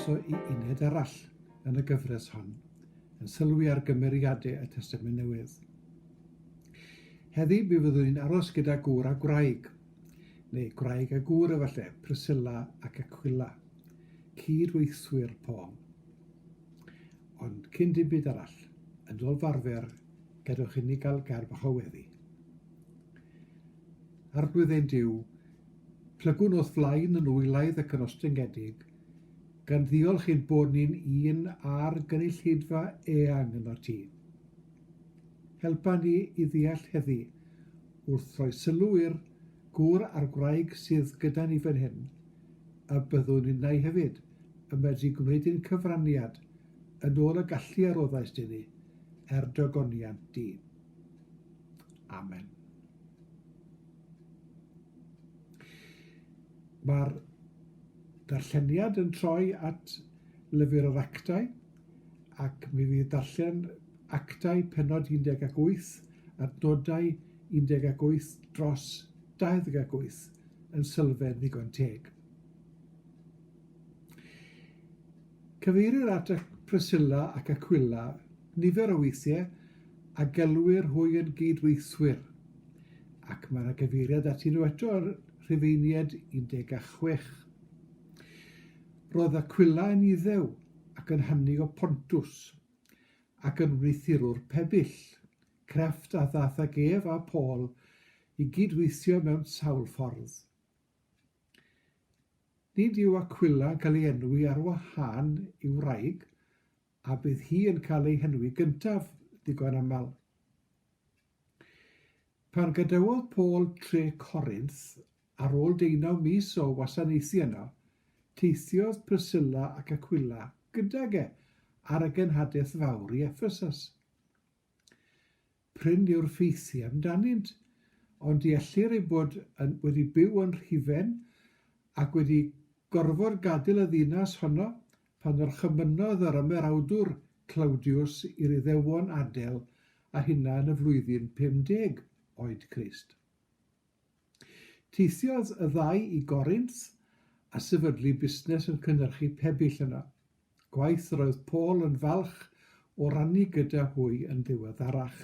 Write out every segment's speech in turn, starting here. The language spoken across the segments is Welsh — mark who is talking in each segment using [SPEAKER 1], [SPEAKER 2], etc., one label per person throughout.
[SPEAKER 1] croeso i uned arall yn y gyfres hon, yn sylwi ar gymeriadau y Testament Newydd. Heddi, mi fyddwn ni'n aros gyda gŵr a gwraig, neu gwraig a gŵr efallai, Priscilla ac Aquila, cyd-weithwyr Paul. Ond cyn dim byd arall, yn ôl f'arfer, gadewch inni gael gair bach o weddi. Arglwydd ein Duw, plygwn o'th flaen yn wylaidd ac yn ostyngedig, gan ddiolch ein bod ni'n un â'r gynulleidfa eang ynot ti. Helpa ni i ddeall heddi, wrth roi sylw i'r gŵr a'r gwraig sydd gyda ni fan hyn, y byddwn ninnau hefyd yn medru gwneud ein cyfraniad yn ôl y gallu a roddaist inni, er dogoniant di. Amen. Mae'r darlleniad yn troi at lyfr yr Actau ac mi fydd darllen Actau penod 18 adnodau 18 dros 28 yn sylfaen ddigon teg. Cyfeirir at Priscilla ac Aquila nifer o weithiau a gelwir hwy yn gyd-weithwyr, ac mae yna gyfeiriad atyn nhw eto yn Rhufeiniaid 16. Roedd Aquila yn Iddew ac yn hanu o Pontus, ac yn wneuthurwr pebyll, crefft a ddaeth ag ef a Paul i gyd-weithio mewn sawl ffordd. Nid yw Aquila yn cael ei enwi ar wahân i'w wraig, a bydd hi yn cael ei henwi gyntaf ddigon aml. Pan gadawodd Paul tre Corinth ar ôl deunaw mis o wasanaethu yno, teithiodd Priscilla ac Aquila gydag e ar y genhadaeth fawr i Ephesus. Prin yw'r ffeithiau amdanynt, ond deallir eu bod yn wedi byw yn Rhufain ac wedi gorfod gadael y ddinas honno pan orchymynnodd yr ymerawdwr Claudius i'r Iddewon adael a hynna yn y flwyddyn 50 oed Crist. Teithiodd y ddau i Gorinth a sefydlu busnes yn cynhyrchu pebyll yno, gwaith yr oedd Paul yn falch o rannu gyda hwy yn ddiweddarach.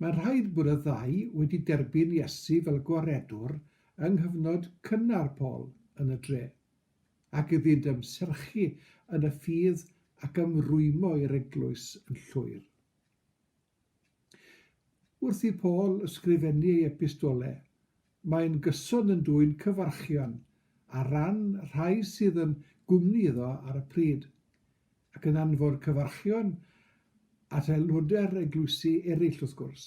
[SPEAKER 1] Mae'n rhaid bod y ddau wedi derbyn Iesu fel Gwaredwr yng nghyfnod cynnar Paul yn y dre, ac iddynt ymserchu yn y ffydd ac ymrwymo i'r eglwys yn llwyr. Wrth i Paul ysgrifennu ei epistole, mae'n gyson yn dwyn cyfarchion ar ran rhai sydd yn gwmni iddo ar y pryd, ac yn anfon cyfarchion at aelodau'r eglwysi eraill wrth gwrs.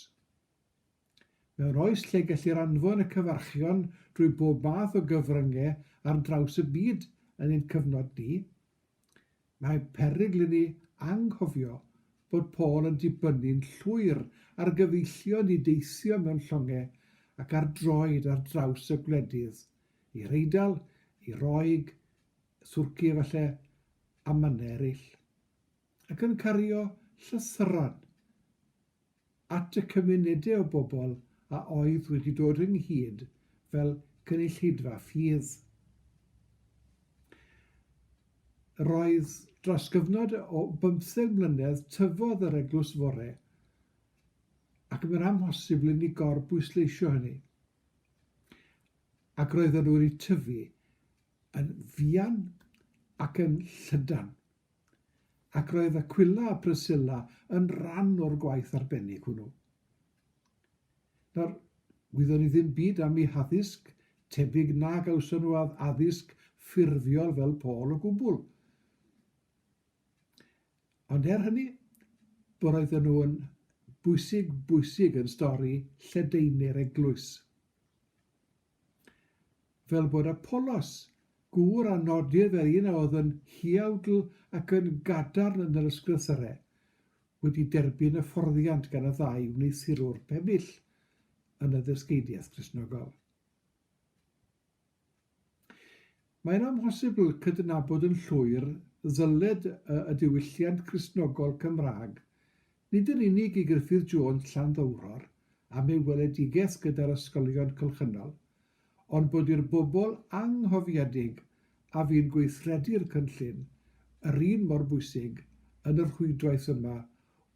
[SPEAKER 1] Mewn oes lle gellir anfon y cyfarchion drwy bob math o gyfryngau ar draws y byd yn ein cyfnod ni, Mae perygl i ni anghofio bod Paul yn dibynnu'n llwyr ar gyfeillion i deithio mewn llongau ac ar droed ar draws y gwledydd, i'r Eidal, i Roeg, Thwrci efallai, a mannau eraill, ac yn cario llythyron at y cymunedau o bobl a oedd wedi dod ynghyd fel cynulleidfa ffydd. Roedd dros gyfnod o bymtheg mlynedd tyfodd yr eglwys fore, ac mae'n amhosibl i ni gor-bwysleisio hynny. Ac roedden nhw wedi tyfu yn fuan ac yn llydan. Ac roedd Aquila a Priscilla yn rhan o'r gwaith arbennig hwnnw. Nawr, wyddon ni ddim byd am eu haddysg, tebyg na gawson nhw addysg ffurfiol fel Paul o gwbl. Ond er hynny, bo roedden nhw yn bwysig bwysig yn stori lledaenu'r eglwys. Fel bod Apolos, gŵr a nodir fel un a oedd yn huawdl ac yn gadarn yn yr ysgrythyrau, wedi derbyn hyfforddiant gan y ddau wneuthurwr pebyll yn y ddysgeidiaeth Gristnogol. Mae'n amhosibl cydnabod yn llwyr ddyled y diwylliant Cristnogol Cymraeg nid yn unig i Gruffydd Jones Llanddowror am ei weledigaeth gyda'r ysgolion cylchynol, ond bod i'r bobl anghofiedig a fu'n gweithredu'r cynllun yr un mor bwysig yn y rhwydwaith yma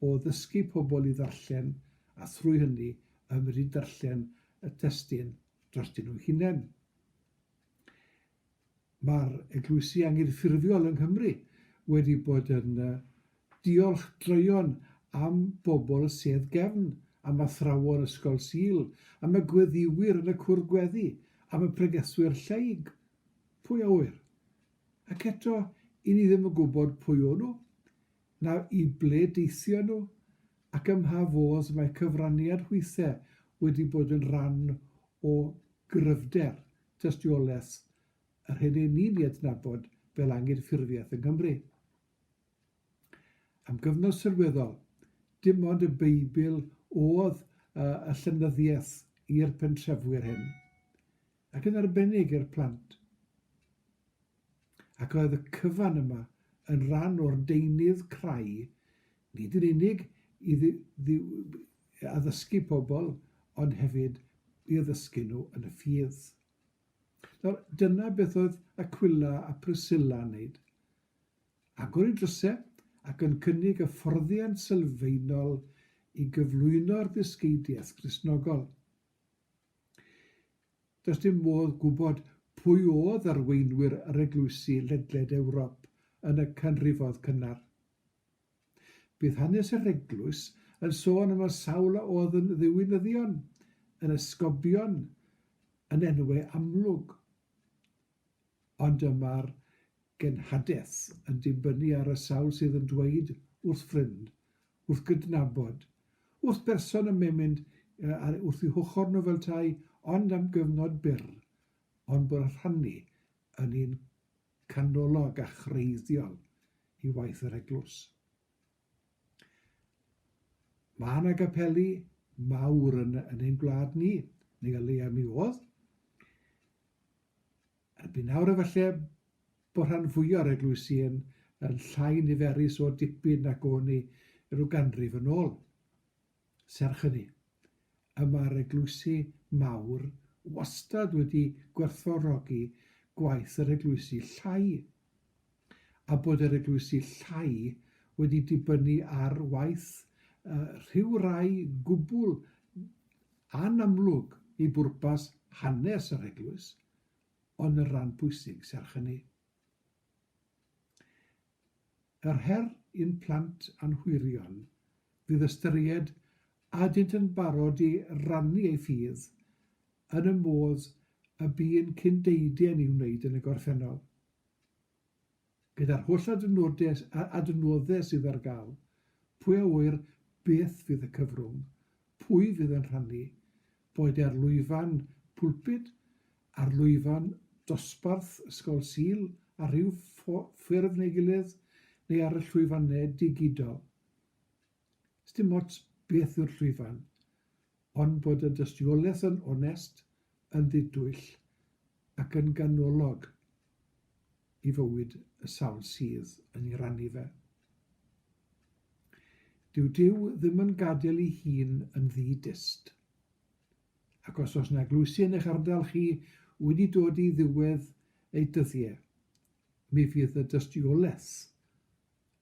[SPEAKER 1] o ddysgu pobl i ddarllen a thrwy hynny yn medru darllen y testun drostyn nhw'u hunain. Mae'r eglwysi anghydffurfiol yng Nghymru wedi bod yn diolch droeon am bobl sedd gefn, am athrawon Ysgol Sul, am y gweddïwyr yn y cwrdd gweddi, am y pregethwyr lleyg. Pwy a ŵyr? Ac eto, 'y ni ddim yn gwybod pwy o'n nhw, na i ble deithion nhw, ac ym mha fodd mae cyfraniad hwythe wedi bod yn rhan o gryfder tystiolaeth yr hyn 'yn ni'n ei adnabod fel anghydffurfiaeth yng Nghymru. Am gyfnod sylweddol, dim ond y Beibl oedd y llenyddiaeth i'r pentrefwyr hyn, ac yn arbennig i'r plant. Ac roedd y cyfan yma yn rhan o'r deunydd crai, nid yn unig i addysgu pobl, ond hefyd i addysgu nhw yn y ffydd. Nawr, dyna beth oedd Aquila a Priscilla yn wneud. Agor eu drysau ac yn cynnig hyfforddiant sylfaenol i gyflwyno'r ddysgeidiaeth Gristnogol. Does dim modd gwybod pwy oedd arweinwyr yr eglwysi ledled Ewrop yn y canrifoedd cynnar. Bydd hanes yr eglwys yn sôn am y sawl a oedd yn ddiwinyddion, yn esgobion, yn enwau amlwg. Ond y mae'r genhadaeth yn dibynnu ar y sawl sydd yn dweud wrth ffrind, wrth gydnabod, wrth berson y mae'n mynd ar wrth eu hochr nhw fel tai, ond am gyfnod byr, ond bod y rhannu yn un canolog a chreiddiol i waith yr eglwys. Mae yna gapeli mawr yn, yn ein gwlad ni, neu o leia mi oedd. Erbyn nawr efallai bod rhan fwya o'r eglwysi yn, yn llai niferus o dipyn nag o'n ni rhyw ganrif yn ôl. Serch hynny, y mae'r eglwysi mawr wastad wedi gwerthfawrogi gwaith yr eglwysi llai, a bod yr eglwysi llai wedi dibynnu ar waith rhyw rai gwbl anamlwg i bwrpas hanes yr eglwys, ond yn rhan bwysig serch hynny. Yr her i'n plant a'n hwyrion fydd ystyried a ydynt yn barod i rannu eu ffydd yn y modd y bu'n cyn-deidien i'w wneud yn y gorffennol. Gyda'r holl adnoddau sydd ar gael, pwy a ŵyr beth fydd y cyfrwng, pwy fydd yn rhannu, boed e ar lwyfan pulpud, ar lwyfan dosbarth Ysgol Sul ar ryw ffurf neu gilydd, neu ar y llwyfannau digidol. Sdim ots beth yw'r llwyfan, ond bod y dystiolaeth yn onest, yn ddidwyll ac yn ganolog i fywyd y sawl sydd yn ei rannu fe. Dyw Duw ddim yn gadael ei hun yn ddi-dyst. Ac os oes 'na eglwysi yn eich ardal chi wedi dod i ddiwedd eu dyddiau, mi fydd y dystiolaeth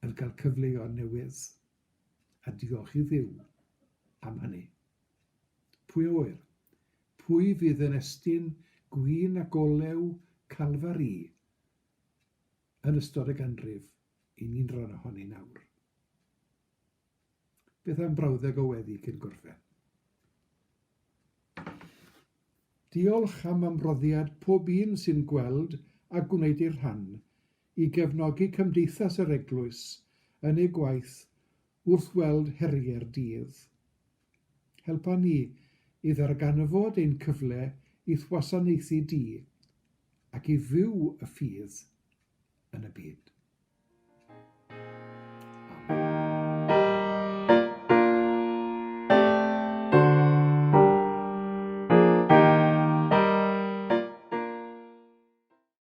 [SPEAKER 1] yn cael cyfleoedd newydd, a diolch i Dduw am hynny. Pwy a ŵyr? Pwy fydd yn estyn gwin ac olew Calfari yn ystod y ganrif i ni'n rhan ohoni nawr? Beth am brawddeg o weddi cyn gorffen? Diolch am ymroddiad pob un sy'n gweld a gwneud ei rhan i gefnogi Cymdeithas yr Eglwys yn ei gwaith wrth weld heriau'r dydd. Helpa ni i ddarganfod ein cyfle i'th wasanaethu di ac i fyw y ffydd yn y byd.